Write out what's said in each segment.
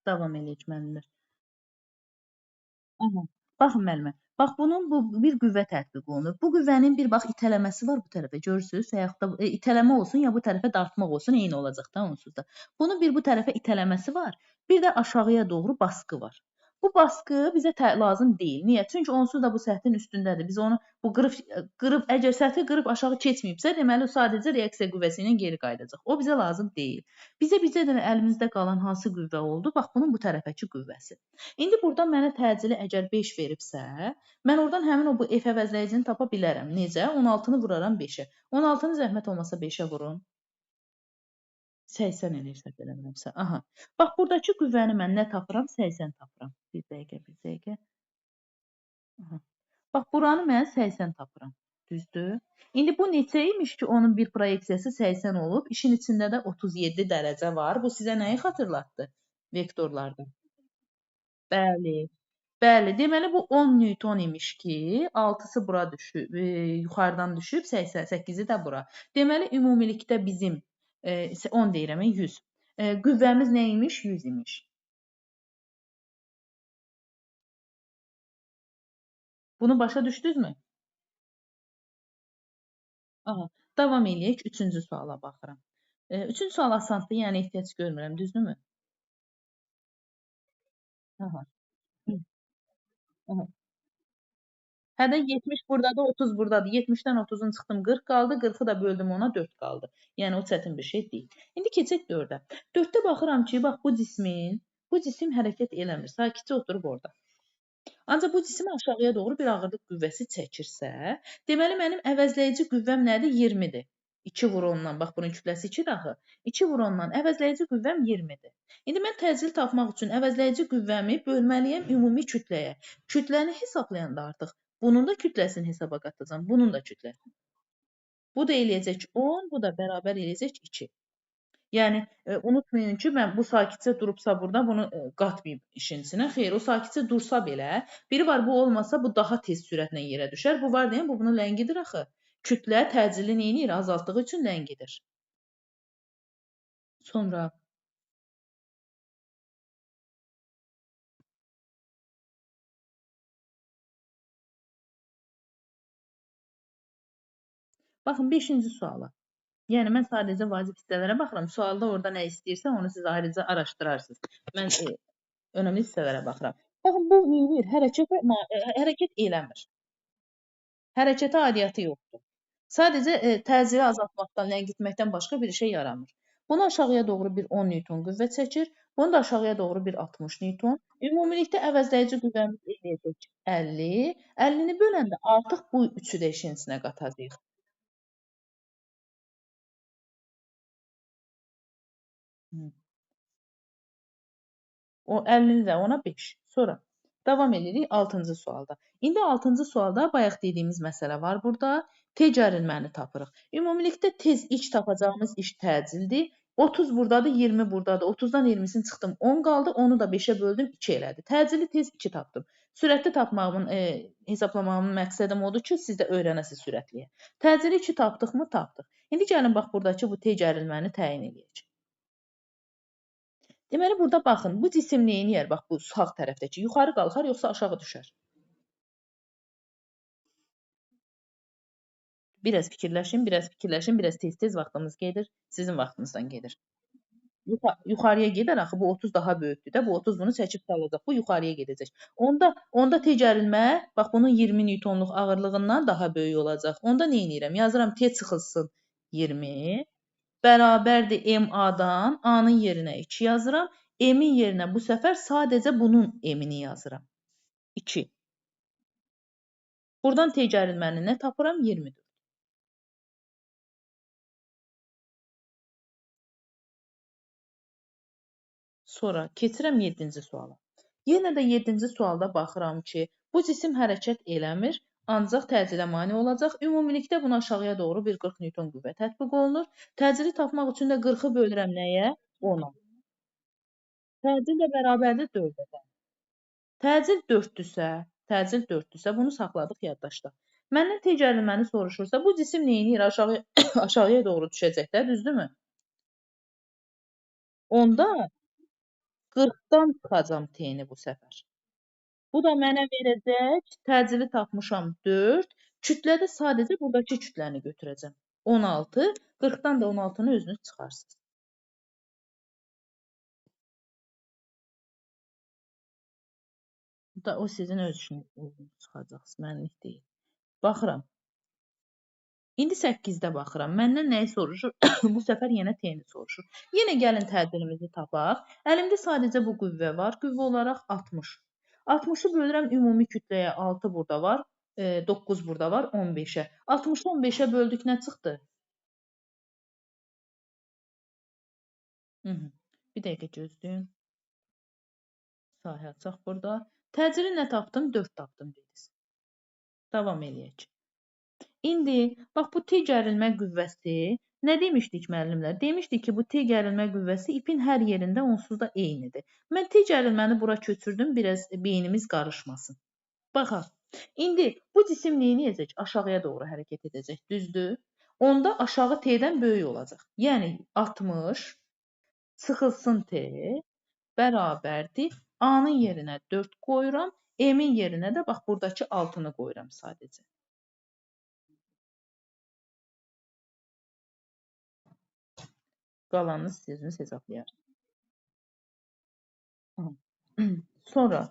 Davam eləyək müəllimlər. Aha. Baxın müəllimə, bax bunun bu bir qüvvə tətbiq olunur. Bu qüvvənin bir bax itələməsi var bu tərəfə. Görürsüz? Və yaxud da itələmə olsun ya bu tərəfə dartmaq olsun, eyni olacaq da onsuz da. Bunun bir bu tərəfə itələməsi var, bir də aşağıya doğru baskı var. Bu baskı bizə lazım deyil. Niyə? Çünki onsuz da bu səthin üstündədir. Biz onu bu qırıb əgər səthi qırıb aşağı keçməyibsə, deməli o sadəcə reaksiya qüvvəsi ilə geri qayıdacaq. O bizə lazım deyil. Bizə də əlimizdə qalan hansı qüvvə oldu? Bax bunun bu tərəfəki qüvvəsi. İndi burada mənə təcili əgər 5 veribsə, mən oradan həmin o bu F əvəzləyicini tapa bilərəm. Necə? 16-nı vuraram 5-ə. 16-nı zəhmət olmasa 5-ə vurun. 80 eləyir səhv eləmirəmsə. Aha. Bax, buradakı qüvvəni mən nə tapıram? 80 tapıram. Bir dəqiqə, bir dəqiqə. Aha. Bax, buranı mən 80 tapıram. Düzdür? İndi bu neçə imiş ki, onun bir proyeksiyası 80 olub. İşin içində də 37 dərəcə var. Bu sizə nəyi xatırlatdı? Vektorlarda. Bəli. Bəli, deməli bu 10 Newton imiş ki, 6-sı bura düşüb, yuxarıdan düşüb, 88-i də bura. Deməli, ümumilikdə bizim 10 deyirəm, 100. Qüvvəmiz nə imiş? 100 imiş. Bunu başa düşdünüzmü? Aha, davam eləyək. Üçüncü suala baxıram. Üçüncü sual asandır, yəni ehtiyac görmürəm, düzdürmü? Aha. Aha. Hədə 70 buradadır, 30 buradadır. 70-dən 30-un çıxdım, 40 qaldı. 40-ı da böldüm ona, 4 qaldı. Yəni o çətin bir şey deyil. İndi keçək 4-ə. 4-də baxıram ki, bax bu cisim hərəkət eləmir. Sakitcə oturub orada. Ancaq bu cismi aşağıya doğru bir ağırlıq qüvvəsi çəkirsə, deməli mənim əvəzləyici qüvvəm nədir? 20-dir. 2 vur ondan, bax bunun kütləsi 2-dir axı. 2 vur ondan, əvəzləyici qüvvəm 20-dir. İndi mən təcili tapmaq üçün əvəzləyici qüvvəmi bölməliyəm ümumi kütləyə. Kütləni hesablayanda artıq bunun da kütləsini hesaba qatacağam, bunun da kütləsini. Bu da eləyəcək 10, bu da bərabər eləyəcək 2. Yəni, unutmayın ki, mən bu sakitcə durubsa burada bunu qatmayıb işin içinə. Xeyr, o sakitcə dursa belə, biri var bu olmasa bu daha tez sürətlə yerə düşər. Bu var deyən, bu bunu ləngidir axı. Kütlə təcili nə eləyir? Azaltdığı üçün ləngidir. Sonra baxın, 5-ci suala. Yəni, mən sadəcə vacib hissələrə baxıram. Sualda orada nə istəyirsə, onu siz ayrıca araşdırarsınız. Mən önəmli hissələrə baxıram. Baxın, bu neyir? Hərəkət eləmir. Hərəkətə aidiyyatı yoxdur. Sadəcə təcili azaltmaqdan, ləngitməkdən başqa bir işə yaramır. Bunu aşağıya doğru bir 10 Newton qüvvə çəkir. Bunu da aşağıya doğru bir 60 Newton. Ümumilikdə əvəzləyici qüvvəmiz eləyəcək 50. 50-ni böləndə artıq bu üçü də işin içinə qatacağıq. O 50-ni də ona 5. Sonra davam edirik 6-cı sualda. İndi 6-cı sualda bayaq dediyimiz məsələ var burada. T gərilməni tapırıq. Ümumilikdə tez ilk tapacağımız iş təcildir. 30 buradadır, 20 buradadır. 30-dan 20-sini çıxdım, 10 qaldı. Onu da 5-ə böldüm, 2 elədi. Təcili tez 2 tapdım. Sürətli tapmağımın, hesablamamın məqsədim odur ki, siz də öyrənəsiniz sürətliyə. Təcili 2 tapdıqmı? Tapdıq. İndi gəlin bax buradakı bu T gərilməni təyin eləyək. Deməli, burada baxın, bu cisim nə eləyər? Bax, bu sağ tərəfdəki yuxarı qalxar, yoxsa aşağı düşər? Biraz fikirləşin, biraz fikirləşin, biraz tez-tez vaxtımız gedir, sizin vaxtınızdan gedir. Yuxarıya gedər, axı bu 30 daha böyükdür də, bu 30 bunu çəkib salacaq, bu yuxarıya gedəcək. Onda T gərilmə, bax, bunun 20 Newtonluq ağırlığından daha böyük olacaq. Onda nə eləyirəm? Yazıram, T çıxılsın 20. Bərabərdir M A-dan, A-nın yerinə 2 yazıram. M-in yerinə bu səfər sadəcə bunun M-ini yazıram. 2. Buradan T gərilməni nə tapıram? 24. Sonra keçirəm 7-ci suala. Yenə də 7-ci sualda baxıram ki, bu cisim hərəkət eləmir, ancaq təcilə mane olacaq. Ümumilikdə buna aşağıya doğru bir 40 Newton qüvvə tətbiq olunur. Təcili tapmaq üçün də 40-ı bölürəm nəyə? 10-a. Təcil də bərabərdir 4-ə. Təcil 4-dürsə, bunu saxladıq yaddaşda. Məndən T gərilməni soruşursa, bu cisim nə eləyir? Aşağıya doğru düşəcək də, düzdürmü? Onda 40-dan çıxacam T-ni bu səfər. Bu da mənə verəcək, təcili tapmışam 4. Kütlədə sadəcə buradakı kütləni götürəcəm. 16, 40-dan da 16-nı özünüz çıxarsınız. Bu da o sizin öz işiniz çıxacaqsınız, mənlik deyil. Baxıram. İndi 8-də baxıram. Məndən nəyi soruşur? Bu səfər yenə T-ni soruşur. Yenə gəlin təcilimizi tapaq. Əlimdə sadəcə bu qüvvə var. Qüvvə olaraq 60. 60-ı bölürəm ümumi kütləyə 6 burada var, 9 burada var, 15-ə. 60-ı 15-ə böldük, nə çıxdı? Bir dəqiqə gözləyin. Sahə açaq burada. Təcili nə tapdım? 4 tapdım dediniz. Davam eləyək. İndi, bax bu T gərilmə qüvvəsi, nə demişdik müəllimlər? Demişdik ki, bu T gərilmə qüvvəsi ipin hər yerində onsuz da eynidir. Mən T gərilməni bura köçürdüm, biraz beynimiz qarışmasın. Baxaq, indi bu cisim nə eləyəcək? Aşağıya doğru hərəkət edəcək, düzdür? Onda aşağı T-dən böyük olacaq. Yəni, 60 çıxılsın T bərabərdir. A-nın yerinə 4 qoyuram, M-in yerinə də bax buradakı 6-nı qoyuram sadəcə. Qalanını siz özünüz hesablayarsınız. Sonra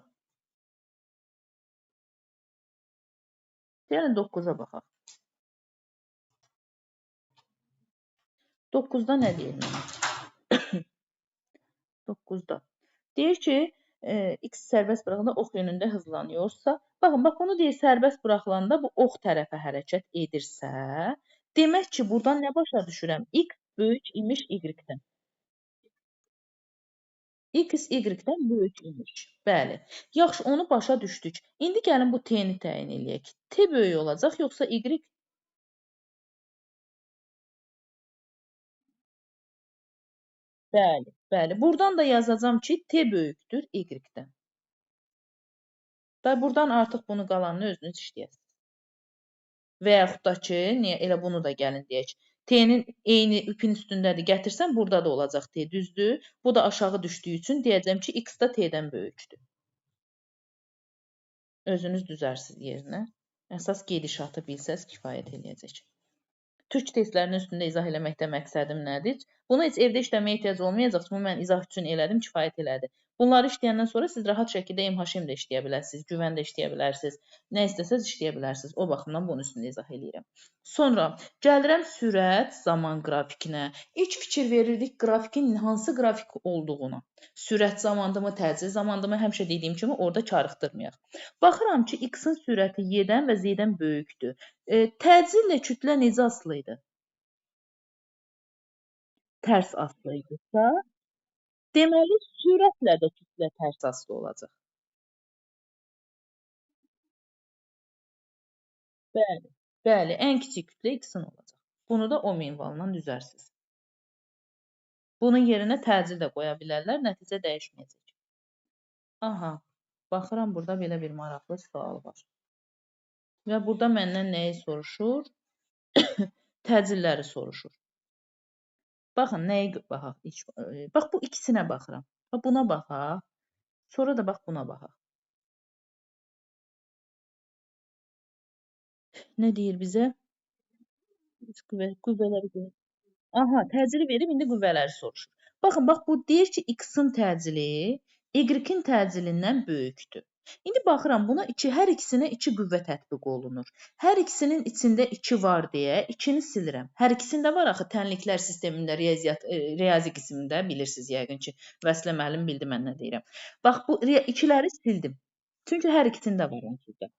gəlin 9-a baxaq. 9-da nə deyir mənə? 9-da. Deyir ki, X sərbəst buraxılanda ox yönündə hızlanıyorsa, baxın, bax bunu deyir, sərbəst buraxılanda bu ox tərəfə hərəkət edirsə, demək ki, buradan nə başa düşürəm? X böyük imiş Y-dən. X Y-dən böyük imiş. Bəli. Yaxşı, onu başa düşdük. İndi gəlin bu T-ni təyin eləyək. T böyük olacaq, yoxsa Y? Bəli, bəli. Buradan da yazacağam ki, T böyükdür Y-dən. Və buradan artıq bunu qalanını özünüz işləyəsiniz. Və yaxud da ki, niyə elə bunu da gəlin deyək. T-nin eyni ipin üstündədir. Gətirsən, burada da olacaq T, düzdür. Bu da aşağı düşdüyü üçün deyəcəm ki, X da T-dən böyükdür. Özünüz düzərsiniz yerinə. Əsas gedişatı bilsəz kifayət eləyəcək. Türk testlərinin üstündə izah eləməkdə məqsədim nədir? Bunu heç evdə işləməyə ehtiyac olmayacaq. Bunu mən izah üçün elədim, kifayət elədi. Bunları işləyəndən sonra siz rahat şəkildə MHM də işləyə bilərsiniz, güvən də işləyə bilərsiniz, nə istəsəz işləyə bilərsiniz. O baxımdan bunun üstündə izah eləyirəm. Sonra gəlirəm sürət zaman qrafikinə. İlk fikir verirdik qrafikin hansı qrafik olduğuna. Sürət zamandımı, təcil zamandımı həmişə dediyim kimi orada karıxdırmayaq. Baxıram ki, X-in sürəti Y-dən və Z-dən böyükdür. Təcillə kütlə necə asılı idi? Tərs asılı idisə, deməli, sürətlə də kütlə tərs asılı olacaq. Bəli, bəli, ən kiçik kütlə X-in olacaq. Bunu da o minvalla düzərsiniz. Bunun yerinə təcil də qoya bilərlər, nəticə dəyişməyəcək. Aha, baxıram, burada belə bir maraqlı sual var. Və burada məndən nəyi soruşur? Təcilləri soruşur. Baxın, nəyi baxaq? Bax, bu ikisinə baxıram. Bax, buna baxaq. Sonra da bax, buna baxaq. Nə deyir bizə? Qüvvələri qoyun. Aha, təcili verib, indi qüvvələri soruşur. Baxın, bax, bu deyir ki, X-in təcili Y-in təcilindən böyükdür. İndi baxıram, buna hər ikisinə 2 qüvvə tətbiq olunur. Hər ikisinin içində 2 var deyə 2-ni silirəm. Hər ikisində var axı tənliklər sistemində, riyazi qismində bilirsiniz yəqin ki, Vəsilə müəllim bildi mən nə deyirəm. Bax, bu ikiləri sildim. Çünki hər ikisində var onsuz da.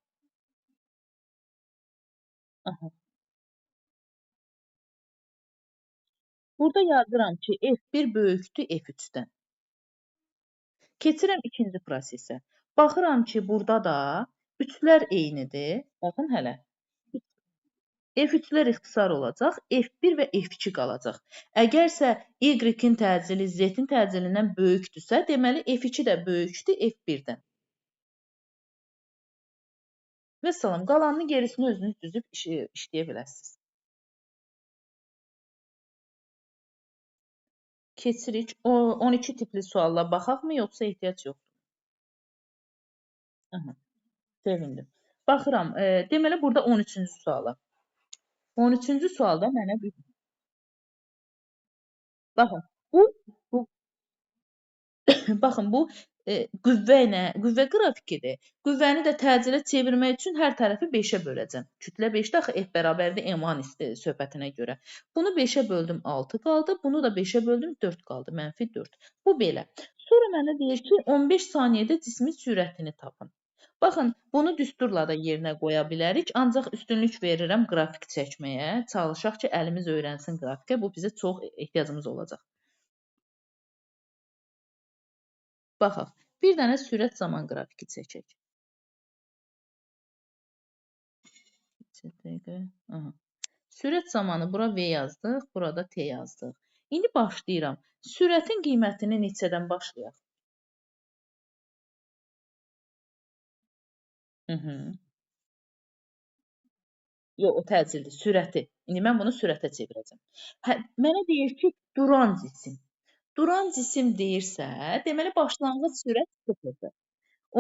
Aha. Burada yazıram ki, F1 böyükdür F3-dən. Keçirəm ikinci prosesə. Baxıram ki, burada da üçlər eynidir. Baxın hələ. F3-lər ixtisar olacaq, F1 və F2 qalacaq. Əgərsə Y-in təcili Z-in təcilindən böyükdürsə, deməli F2 də böyükdür F1-dən. Vəssalam, qalanını gerisini özünüz düzüb işləyə bilərsiniz. Keçirik. O 12 tipli sualla baxaqmı, yoxsa ehtiyac yoxdur? Aha, sevindim. Baxıram, deməli burada 13-cü suala. 13-cü sualda mənə bir... Baxın, bu baxın, bu qüvvə ilə, qüvvə qrafikidir. Qüvvəni də təcili çevirmək üçün hər tərəfi 5-ə böləcəm. Kütlə 5-də axı F bərabərdir M-A söhbətinə görə. Bunu 5-ə böldüm 6 qaldı, bunu da 5-ə böldüm 4 qaldı, mənfi 4. Bu belə. Sonra mənə deyir ki, 15 saniyədə cismin sürətini tapın. Baxın, bunu düsturla da yerinə qoya bilərik, ancaq üstünlük verirəm qrafik çəkməyə. Çalışaq ki, əlimiz öyrənsin qrafikə, bu bizə çox ehtiyacımız olacaq. Baxaq, bir dənə sürət zaman qrafiki çəkək. Aha. Sürət zamanı bura V yazdıq, burada T yazdıq. İndi başlayıram. Sürətin qiymətini neçədən başlayaq? Yox, o təcildir, sürəti. İndi mən bunu sürətə çevirəcəm. Hə, mənə deyir ki, duran cisim. Duran cisim deyirsə, deməli başlanğıc sürət sıfırdır.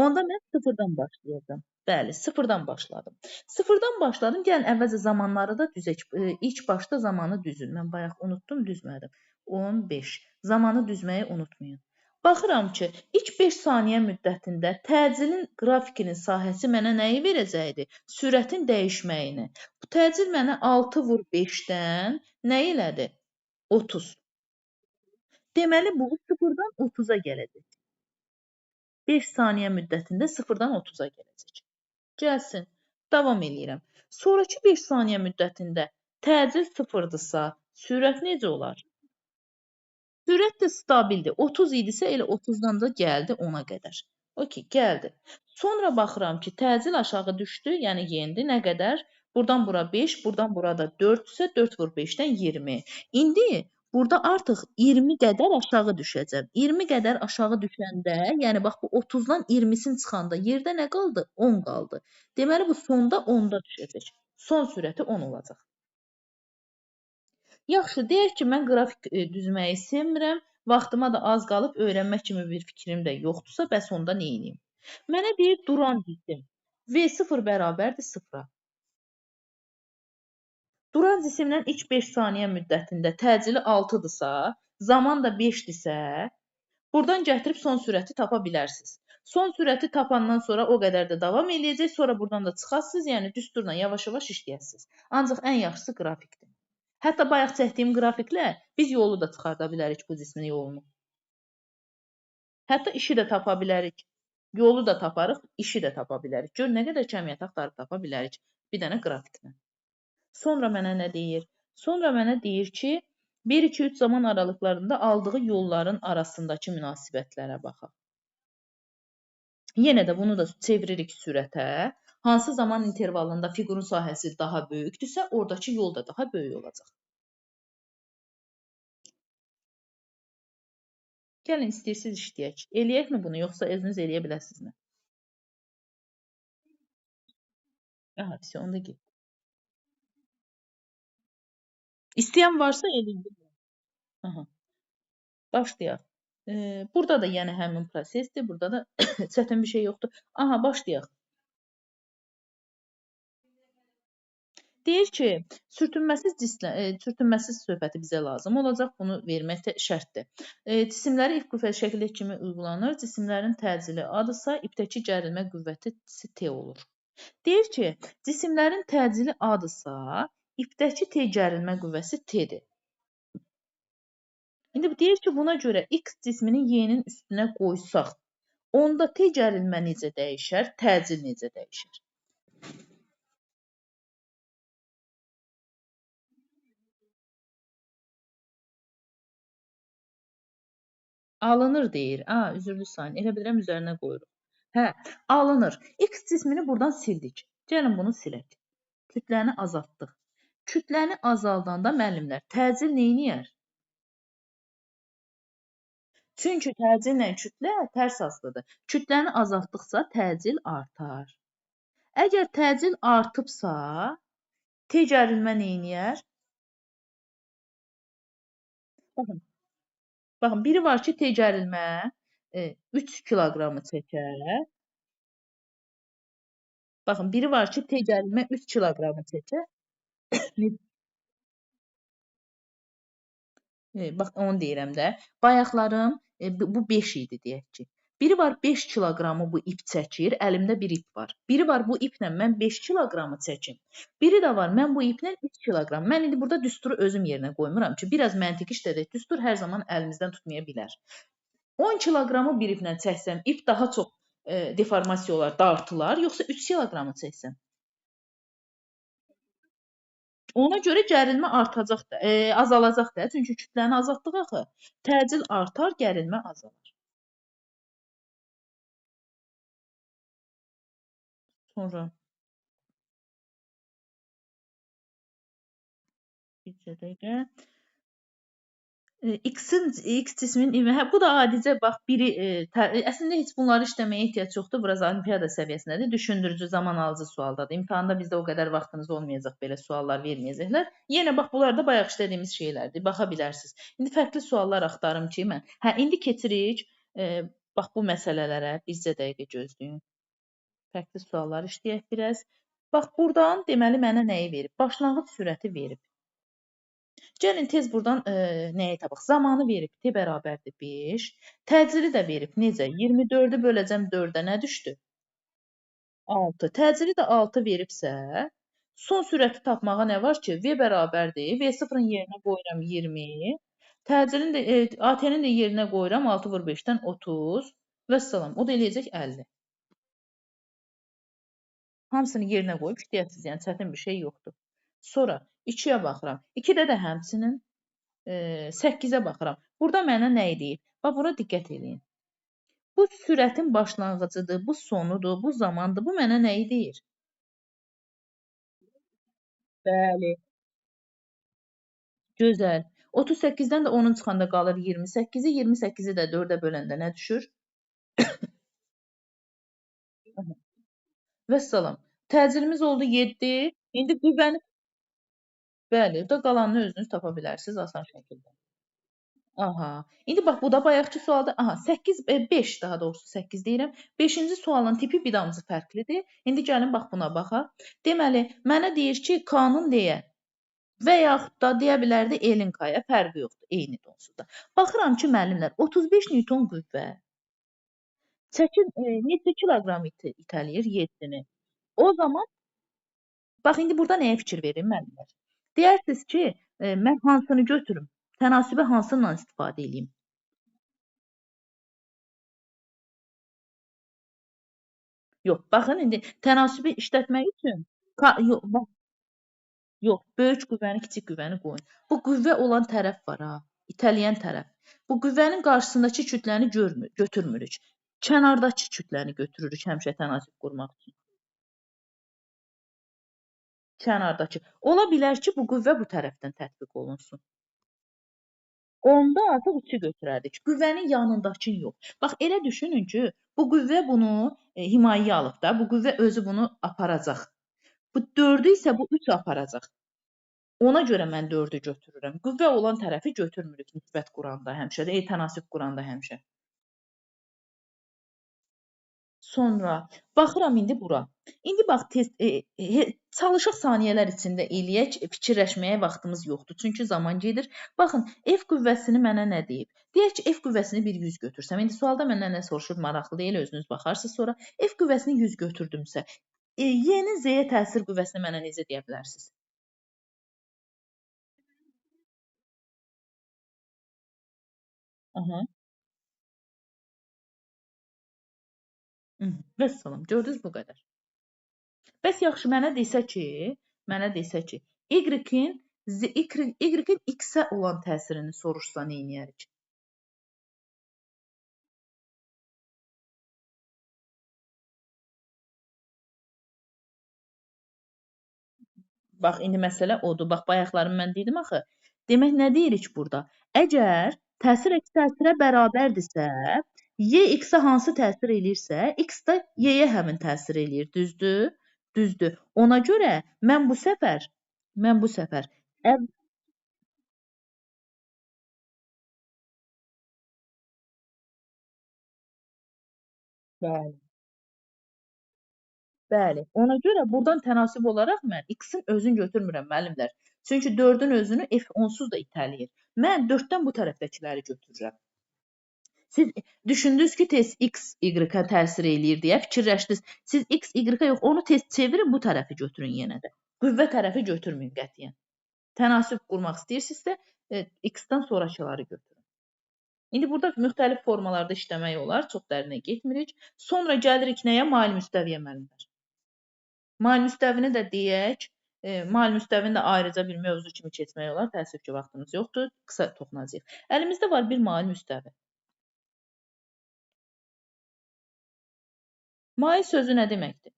Onda mən sıfırdan başlayacağam. Bəli, sıfırdan başladım. Sıfırdan başladım. Gəlin, əvvəlcə zamanları da düzək. İlk başda zamanı düzün. Mən bayaq unutdum, düzmədim. 15. Zamanı düzməyi unutmayın. Baxıram ki, ilk 5 saniyə müddətində təcilin qrafikinin sahəsi mənə nəyi verəcəkdi? Sürətin dəyişməyini. Bu təcil mənə 6 vur 5-dən nə elədi? 30. Deməli, bu 0-dan 30-a gələcək. 5 saniyə müddətində 0-dan 30-a gələcək. Gəlsin. Davam eləyirəm. Sonrakı 5 saniyə müddətində təcil 0-dırsa, sürət necə olar? Sürət də stabildir. 30 idisə, elə 30-dan da gəldi 10-a qədər. Okey, gəldi. Sonra baxıram ki, təcil aşağı düşdü, yəni yendi. Nə qədər? Buradan bura 5, buradan bura da 4 isə 4 vur 5-dən 20. İndi burada artıq 20 qədər aşağı düşəcəm. 20 qədər aşağı düşəndə, yəni bax bu 30-dan 20-sini çıxanda yerdə nə qaldı? 10 qaldı. Deməli bu sonda 10-da düşəcək. Son sürəti 10 olacaq. Yaxşı, deyək ki, mən qrafik düzməyi sevmirəm, vaxtıma da az qalıb öyrənmək kimi bir fikrim də yoxdursa, bəs onda nə edeyim? Mənə deyir duran cisim. V0 bərabərdir 0-a. Duran cisimdən ilk 5 saniyə müddətində təcili 6-dırsa, zaman da 5-dirsə, buradan gətirib son sürəti tapa bilərsiniz. Son sürəti tapandan sonra o qədər də davam eləyəcək, sonra buradan da çıxasınız, yəni düsturla yavaş-yavaş işləyəsiniz. Ancaq ən yaxşısı qrafikdir. Hətta bayaq çəkdiyim qrafiklə biz yolu da çıxarda bilərik bu cismin yolunu. Hətta işi də tapa bilərik. Yolu da taparıq, işi də tapa bilərik. Gör, nə qədər kəmiyyət axtarıb tapa bilərik bir dənə qrafiklə. Sonra mənə nə deyir? Sonra mənə deyir ki, 1, 2, 3 zaman aralıqlarında aldığı yolların arasındakı münasibətlərə baxaq. Yenə də bunu da çeviririk sürətə. Hansı zaman intervalında fiqurun sahəsi daha böyükdürsə, oradakı yol da daha böyük olacaq. Gəlin, istəyirsiniz işləyək. Eləyəkmi bunu, yoxsa özünüz eləyə biləsinizmi? Aha, vəsə, onda get. İstəyən varsa eləyim. Aha. Başlayaq. Burada da yəni həmin prosesdir. Burada da çətin bir şey yoxdur. Aha, başlayaq. Deyir ki, sürtünməsiz sürtünməsiz söhbəti bizə lazım olacaq. Bunu vermək də şərtdir. Cisimləri ip qüvvəti şəkli kimi uyğulanır. Cisimlərin təcili A-dırsa, ipdəki gərilmə qüvvəti T olur. Deyir ki, cisimlərin təcili A-dırsa, ipdəki T gərilmə qüvvəsi T-dir. İndi deyir ki, buna görə X cismini Y-nin üstünə qoysaq, onda T gərilmə necə dəyişər, təcil necə dəyişər? Alınır deyir. A, üzrlü sayın. Elə bilirəm, üzərinə qoyuruq. Hə, alınır. X cismini buradan sildik. Gəlin bunu silək. Kütləni azaltdıq. Kütləni azaldanda müəllimlər təcil neyniyər? Çünki təcillə kütlə tərs asılıdır. Kütləni azaltdıqca təcil artar. Əgər təcil artıbsa, T gərilmə neyniyər? Baxın. Baxın, biri var ki, T gərilmə 3 kiloqramı çəkər. Baxın, biri var ki, T gərilmə 3 kiloqramı çəkər. Bax, onu deyirəm də. Bayaqlarım bu 5 idi deyək ki. Biri var 5 kiloqramı bu ip çəkir, əlimdə bir ip var. Biri var bu iplə mən 5 kiloqramı çəkim. Biri də var mən bu iplə 3 kiloqram. Mən indi burada düsturu özüm yerinə qoymuram ki, biraz məntiq işlədək. Düstur hər zaman əlimizdən tutmaya bilər. 10 kiloqramı bir iplə çəksəm, ip daha çox deformasiya olar, dartılar, yoxsa 3 kiloqramı çəksəm? Ona görə gərilmə artacaq da, azalacaq da, çünki kütləni azaltdıq axı. Təcil artar, gərilmə azalar. Sonra bir dəqiqə. X-in X cisminin ivmə, hə, bu da adicə bax biri əslində heç bunları işləməyə ehtiyac yoxdur. Biraz olimpiyada səviyyəsindədir. Düşündürücü, zaman alıcı sualdadır. İmtahanda bizdə o qədər vaxtınız olmayacaq, belə suallar verməyəcəklər. Yenə bax bunlar da bayaq işlədiyimiz şeylərdir. Baxa bilərsiniz. İndi fərqli suallar axtarım ki, mən. Hə, indi keçirik. Bax bu məsələlərə bircə dəqiqə gözləyin. Fərqli suallar işləyək biraz. Bax buradan deməli mənə nəyi verib? Başlanğıc sürəti verib. Gəlin tez buradan nəyi tapaq? Zamanı verib. T bərabərdir 5. Təcili də verib. Necə? 24-ü böləcəm 4-ə nə düşdü? 6. Təcili də 6 veribsə, son sürəti tapmağa nə var ki? V bərabərdir. V0-ın yerinə qoyuram 20. Təcilin də, AT-nin də yerinə qoyuram 6 vur 5-dən 30. Vəssalam. O da eləyəcək 50. Hamısını yerinə qoyub işləyəsiniz. Yəni çətin bir şey yoxdur. Sonra 2-yə baxıram. 2-də də həmçinin 8-ə baxıram. Burada mənə nə deyib? Bax, bura diqqət eləyin. Bu sürətin başlanğıcıdır, bu sonudur, bu zamandır. Bu mənə nəyi deyir? Bəli. Gözəl. 38-dən də 10-un çıxanda qalır 28-i. 28-i də 4-ə böləndə nə düşür? Vəssalam. Təcilimiz oldu 7. İndi qüvvəni... Bəli, da qalanını özünüz tapa bilərsiniz asan şəkildə. Aha. İndi bax, bu da bayaqki sualda. Aha, 8, 5 daha doğrusu 8 deyirəm. 5-ci sualın tipi bir damcı fərqlidir. İndi gəlin bax buna baxaq. Deməli, mənə deyir ki, K-nın deyə və yaxud da deyə bilərdi L-in K-ya, fərqi yoxdur, eynidir onsuz da. Baxıram ki, müəllimlər, 35 Newton qüvvə çəkin neçə kiloqram itələyir? 7-ni. O zaman, bax, indi burada nəyə fikir verin müəllimlər? Deyərsiniz ki, mən hansını götürüm? Tənasübə hansından istifadə edeyim? Yox, baxın, indi tənasübü işlətmək üçün yox, bax, yox, böyük qüvvəni, kiçik qüvvəni qoyun. Bu qüvvə olan tərəf var, ha, itələyən tərəf. Bu qüvvənin qarşısındakı kütləni götürmürük. Kənardakı kütləni götürürük həmişə tənasüb qurmaq üçün. Kənardakı. Ola bilər ki, bu qüvvə bu tərəfdən tətbiq olunsun. Onda artıq 3-ü götürərdik. Qüvvənin yanındakı yox. Bax, elə düşünün ki, bu qüvvə bunu himayəyə alıb da, bu qüvvə özü bunu aparacaq. Bu 4-ü isə bu 3 aparacaq. Ona görə mən 4-ü götürürəm. Qüvvə olan tərəfi götürmürük nisbət quranda həmişə, tənasüb quranda həmişə. Sonra baxıram indi bura. İndi bax, tez, çalışaq saniyələr içində eləyək, fikirləşməyə vaxtımız yoxdur. Çünki zaman gedir. Baxın, F qüvvəsini mənə nə deyib? Deyək ki, F qüvvəsini bir 100 götürsəm. İndi sualda məndən nə soruşur, maraqlı deyil, özünüz baxarsınız sonra. F qüvvəsini 100 götürdümsə, Y-nin Z-yə təsir qüvvəsini mənə necə deyə bilərsiniz? Aha. Vəssalam, gördünüz bu qədər. Bəs yaxşı, mənə desə ki, Y-in X-ə olan təsirini soruşsa nə eləyərik? Bax, indi məsələ odur. Bax, bayaqlarım mən dedim axı. Demək, nə deyirik burada? Əgər təsir əks təsirə bərabərdirsə, Y X-ə hansı təsir eləyirsə, X də Y-yə həmin təsir eləyir. Düzdür? Düzdür. Ona görə mən bu səfər Bəli. Bəli. Ona görə buradan tənasüb olaraq mən x-in özünü götürmürəm müəllimlər. Çünki 4-ün özünü f onsuz da itələyir. Mən 4-dən bu tərəfdəkiləri götürürəm. Siz düşündünüz ki, tez x, y-ə təsir eləyir deyə fikirləşdiniz. Siz x, y-ə yox, onu tez çevirin, bu tərəfi götürün yenə də. Qüvvə tərəfi götürməyin qətiyyən. Tənasüb qurmaq istəyirsinizsə, x-dən sonrakıları götürün. İndi burada müxtəlif formalarda işləmək olar, çox dərinə getmirik. Sonra gəlirik nəyə? Mail müstəviyə müəllimlər. Mail müstəvini də deyək, mail müstəvini də ayrıca bir mövzu kimi keçmək olar. Təəssüf ki, vaxtımız yoxdur. Qısa toxunacağıq. Əlimizdə var bir mail müstəvi. Mail sözü nə deməkdir?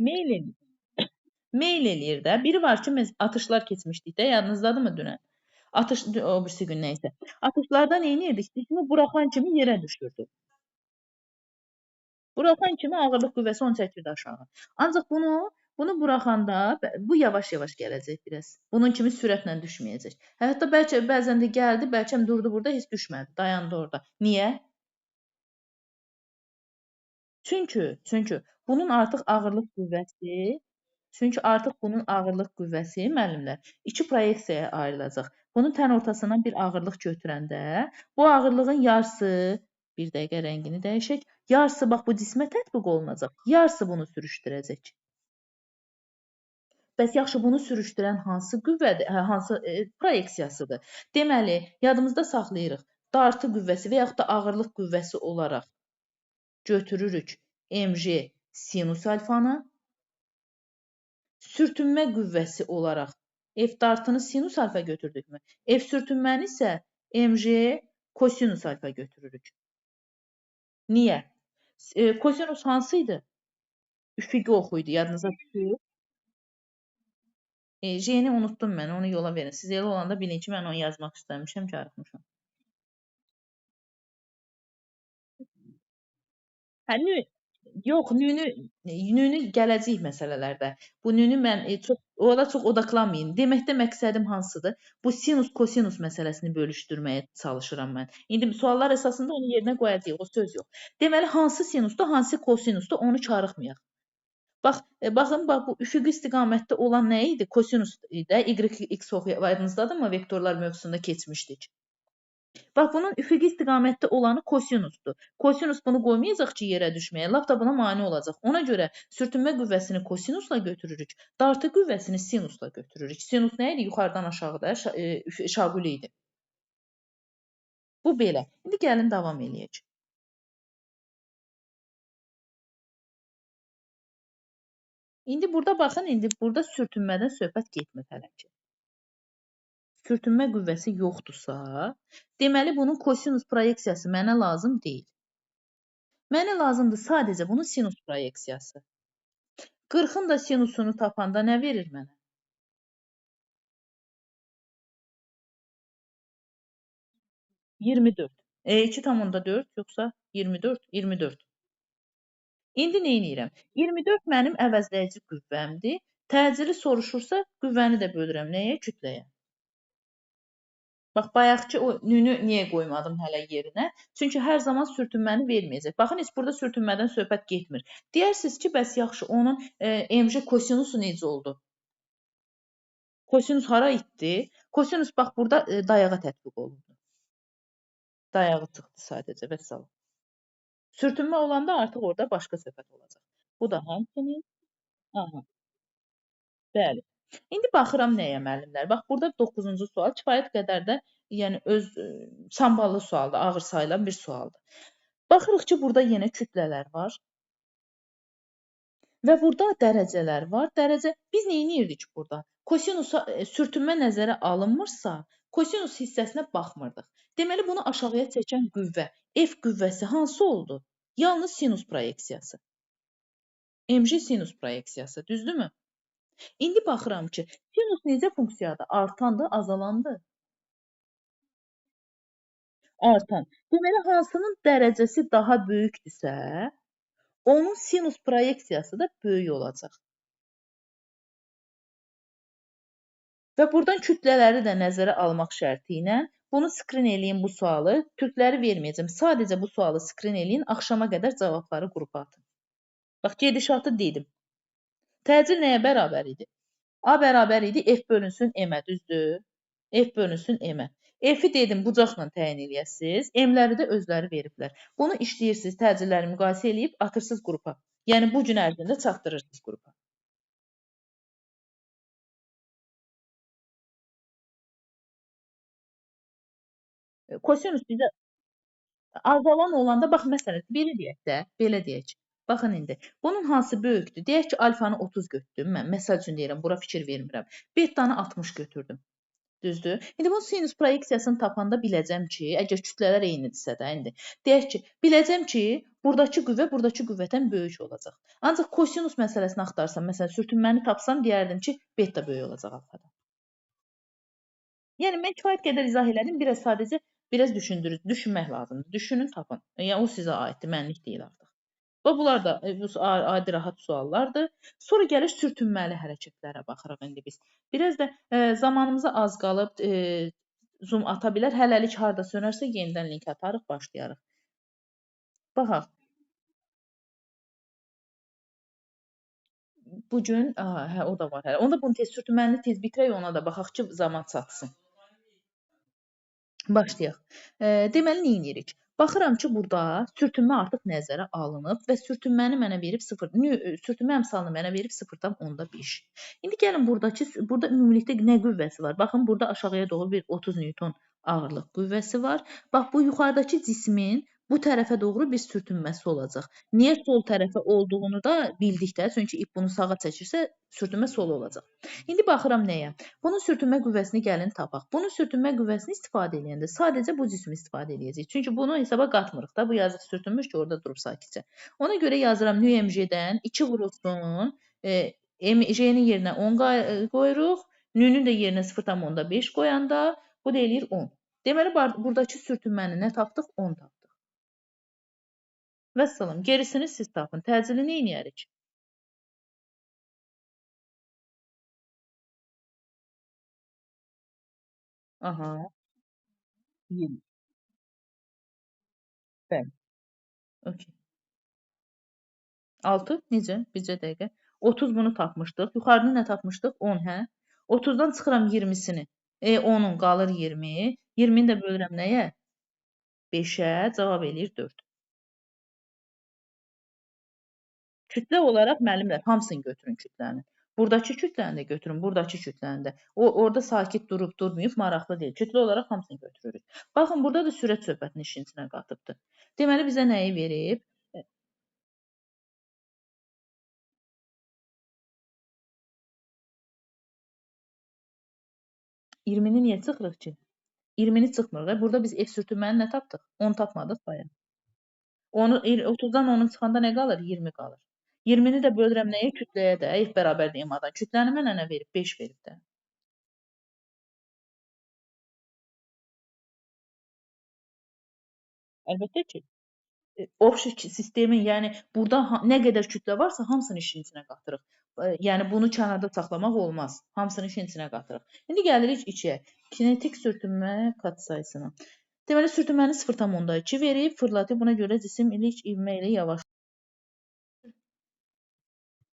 Meyl eləyir. Meyl eləyir də. Biri var ki, biz atışlar keçmişdik də, yadınızdadırmı dünən? Atış, o birisi gün nəysə. Atışlarda nə edirdik? Cismi buraxan kimi yerə düşürdü. Buraxan kimi ağırlıq qüvvəsi onu çəkirdi aşağı. Ancaq bunu buraxanda bu yavaş-yavaş gələcək biraz. Bunun kimi sürətlə düşməyəcək. Hətta bəlkə bəzən də gəldi, bəlkə durdu burada, heç düşmədi, dayandı orada. Niyə? Çünki bunun artıq ağırlıq qüvvəsi, çünki artıq bunun ağırlıq qüvvəsi müəllimlər iki proyeksiyaya ayrılacaq. Bunun tən ortasından bir ağırlıq götürəndə bu ağırlığın yarısı, bir dəqiqə rəngini dəyişək, yarısı bax bu cismə tətbiq olunacaq, yarısı bunu sürüşdürəcək. Bəs yaxşı, bunu sürüşdürən hansı qüvvədir, hansı proyeksiyasıdır? Deməli, yadımızda saxlayırıq. Dartı qüvvəsi və yaxud da ağırlıq qüvvəsi olaraq götürürük mg sinus alfanı. Sürtünmə qüvvəsi olaraq F dartını sinus alfa götürdükmü? F sürtünməni isə mg kosinus alfa götürürük. Niyə? Kosinus hansı idi? Üfüqi oxu idi, yadınıza düşür. J-ni unutdum mən, onu yola verin. Siz elə olanda bilin ki, mən onu yazmaq istəmişəm, çarıxmışam. Hə, nü, yox, nünü gələcək məsələlərdə. Bu nünü mən çox, orada çox odaqlanmayın. Deməkdə məqsədim hansıdır? Bu sinus, kosinus məsələsini bölüşdürməyə çalışıram mən. İndi suallar əsasında onu yerinə qoyacağıq, o söz yox. Deməli, hansı sinusdur, hansı kosinusdur, onu çarıxmayaq. Bax, baxın, bax, bu üfüqi istiqamətdə olan nə idi? Kosinus idi, y, x oxu yadınızdadırmı? Vektorlar mövzusunda keçmişdik. Bax, bunun üfüqi istiqamətdə olanı kosinusdur. Kosinus bunu qoymayacaq ki, yerə düşməyə, lap da buna mane olacaq. Ona görə sürtünmə qüvvəsini kosinusla götürürük, dartı qüvvəsini sinusla götürürük. Sinus nə idi? Yuxarıdan aşağıda şaquli idi. Bu belə. İndi gəlin davam eləyək. İndi burada baxın, indi burada sürtünmədən söhbət getmir hələ ki. Sürtünmə qüvvəsi yoxdursa, deməli bunun kosinus proyeksiyası mənə lazım deyil. Mənə lazımdır sadəcə bunun sinus proyeksiyası. 40-ın da sinusunu tapanda nə verir mənə? 24. 2,4 yoxsa 24, 24. İndi nə edirəm? 24 mənim əvəzləyici qüvvəmdir. Təcili soruşursa, qüvvəni də bölürəm. Nəyə? Kütləyə. Bax, bayaqki o nünü niyə qoymadım hələ yerinə? Çünki hər zaman sürtünməni verməyəcək. Baxın, heç burada sürtünmədən söhbət getmir. Deyərsiniz ki, bəs yaxşı, onun mg kosinusu necə oldu? Kosinus hara itdi? Kosinus, bax, burada dayağa tətbiq olundu. Dayağı çıxdı sadəcə, vəssalam. Sürtünmə olanda artıq orada başqa söhbət olacaq. Bu da həmçinin. Aha. Bəli. İndi baxıram nəyə müəllimlər. Bax, burada 9-cu sual kifayət qədər də, yəni öz samballı sualdır, ağır sayılan bir sualdır. Baxırıq ki, burada yenə kütlələr var. Və burada dərəcələr var. Dərəcə, biz nə edirdik burada? Kosinusa sürtünmə nəzərə alınmırsa, kosinus hissəsinə baxmırdıq. Deməli, bunu aşağıya çəkən qüvvə, F qüvvəsi hansı oldu? Yalnız sinus proyeksiyası. MG sinus proyeksiyası, düzdürmü? İndi baxıram ki, sinus necə funksiyadır? Artandır, azalandı? Artan. Deməli, hansının dərəcəsi daha böyükdürsə, onun sinus proyeksiyası da böyük olacaq. Və buradan kütlələri də nəzərə almaq şərti ilə bunu skrin eləyin bu sualı. Türkləri verməyəcəm. Sadəcə bu sualı skrin eləyin, axşama qədər cavabları qrupa atın. Bax, gedişatı dedim. Təcil nəyə bərabər idi? A bərabər idi F bölünsün M-ə, düzdür? F bölünsün M-ə. F-i dedim, bucaqla təyin eləyəsiniz. M-ləri də özləri veriblər. Bunu işləyirsiniz, təcilləri müqayisə eləyib atırsınız qrupa. Yəni, bu gün ərzində çatdırırsınız qrupa. Kosinus bizə azalan olanda, bax, məsələn, belə deyək də, belə deyək. Baxın indi, bunun hansı böyükdür? Deyək ki, alfanı 30 götürdüm mən. Məsəl üçün deyirəm, bura fikir vermirəm. Betanı 60 götürdüm. Düzdür? İndi bunun sinus proyeksiyasını tapanda biləcəm ki, əgər kütlələr eynidirsə də indi, deyək ki, biləcəm ki, buradakı qüvvə buradakı qüvvətdən böyük olacaq. Ancaq kosinus məsələsini axtarsam, məsələn, sürtünməni tapsam, deyərdim ki, beta böyük olacaq alfadan. Yəni, mən kifayət qədər izah elədim, biraz sadəcə biraz düşündürür, düşünmək lazımdır. Düşünün, tapın. Yəni, o sizə aiddir, mənlik deyil artıq. Və bunlar da adi rahat suallardır. Sonra gəlir sürtünməli hərəkətlərə baxırıq indi biz. Biraz da zamanımıza az qalıb, zoom ata bilər. Hələlik harda sönərsə yenidən link atarıq, başlayarıq. Baxaq. Bugün, aha, hə, o da var hələ. Onda bunu tez sürtünməni tez bitirək, ona da baxaq ki, zaman çatsın. Başlayaq. Deməli, nə edirik? Baxıram ki, burada sürtünmə artıq nəzərə alınıb və sürtünməni mənə verib 0, sürtünmə əmsalını mənə verib 0,5. İndi gəlin burada ümumilikdə nə qüvvəsi var? Baxın, burada aşağıya doğru bir 30 Newton ağırlıq qüvvəsi var. Bax, bu yuxarıdakı cismin bu tərəfə doğru bir sürtünməsi olacaq. Niyə sol tərəfə olduğunu da bildik də, çünki ip bunu sağa çəkirsə, sürtünmə sola olacaq. İndi baxıram nəyə? Bunun sürtünmə qüvvəsini gəlin tapaq. Bunun sürtünmə qüvvəsini istifadə eləyəndə sadəcə bu cismi istifadə eləyəcəyik. Çünki bunu hesaba qatmırıq da, bu yazıq sürtünmüş ki, orada durub sakitcə. Ona görə yazıram nü M J-dən 2 vurulsun, M J-nin yerinə 10 qoyuruq, nü-nün də yerinə 0,5 qoyanda bu da eləyir 10. Deməli, buradakı sürtünməni nə tapdıq? 10 tapdıq. Vəssalam, gerisini siz tapın. Təcili nə eləyərik? Aha. 20. Bəli. Okey. 6 necə? Bircə dəqiqə. 30 bunu tapmışdıq. Yuxarını nə tapmışdıq? 10, hə? 30-dan çıxıram 20-sini. 10-un qalır 20. 20-ni də bölürəm nəyə? 5-ə. Cavab eləyir 4. Kütlə olaraq müəllimlər, hamısını götürün kütləni. Buradakı kütləni də götürün, buradakı kütləni də. O, orada sakit durub, durmayıb, maraqlı deyil. Kütlə olaraq hamısını götürürük. Baxın, burada da sürət söhbətini işin içinə qatıbdır. Deməli, bizə nəyi verib? 20-ni niyə çıxırıq ki? 20-ni çıxmırıq. Burada biz F sürtünməni nə tapdıq? 10 tapmadıq bayaq. 30-dan 10-un çıxanda nə qalır? 20 qalır. 20-ni də bölürəm nəyə? Kütləyə də. F bərabərdir M-adan. Kütləni mənə nə verib? 5 verib də. Əlbəttə ki. Obşi sistemin, yəni burada nə qədər kütlə varsa, hamısını işin içinə qatırıq. Yəni bunu kənarda saxlamaq olmaz. Hamısını işin içinə qatırıq. İndi gəlirik 2-yə. Kinetik sürtünmə kat sayısına. Deməli, sürtünməni 0,2 verib, fırlatıb. Buna görə cisim ilk ivmə ilə yavaşlayır.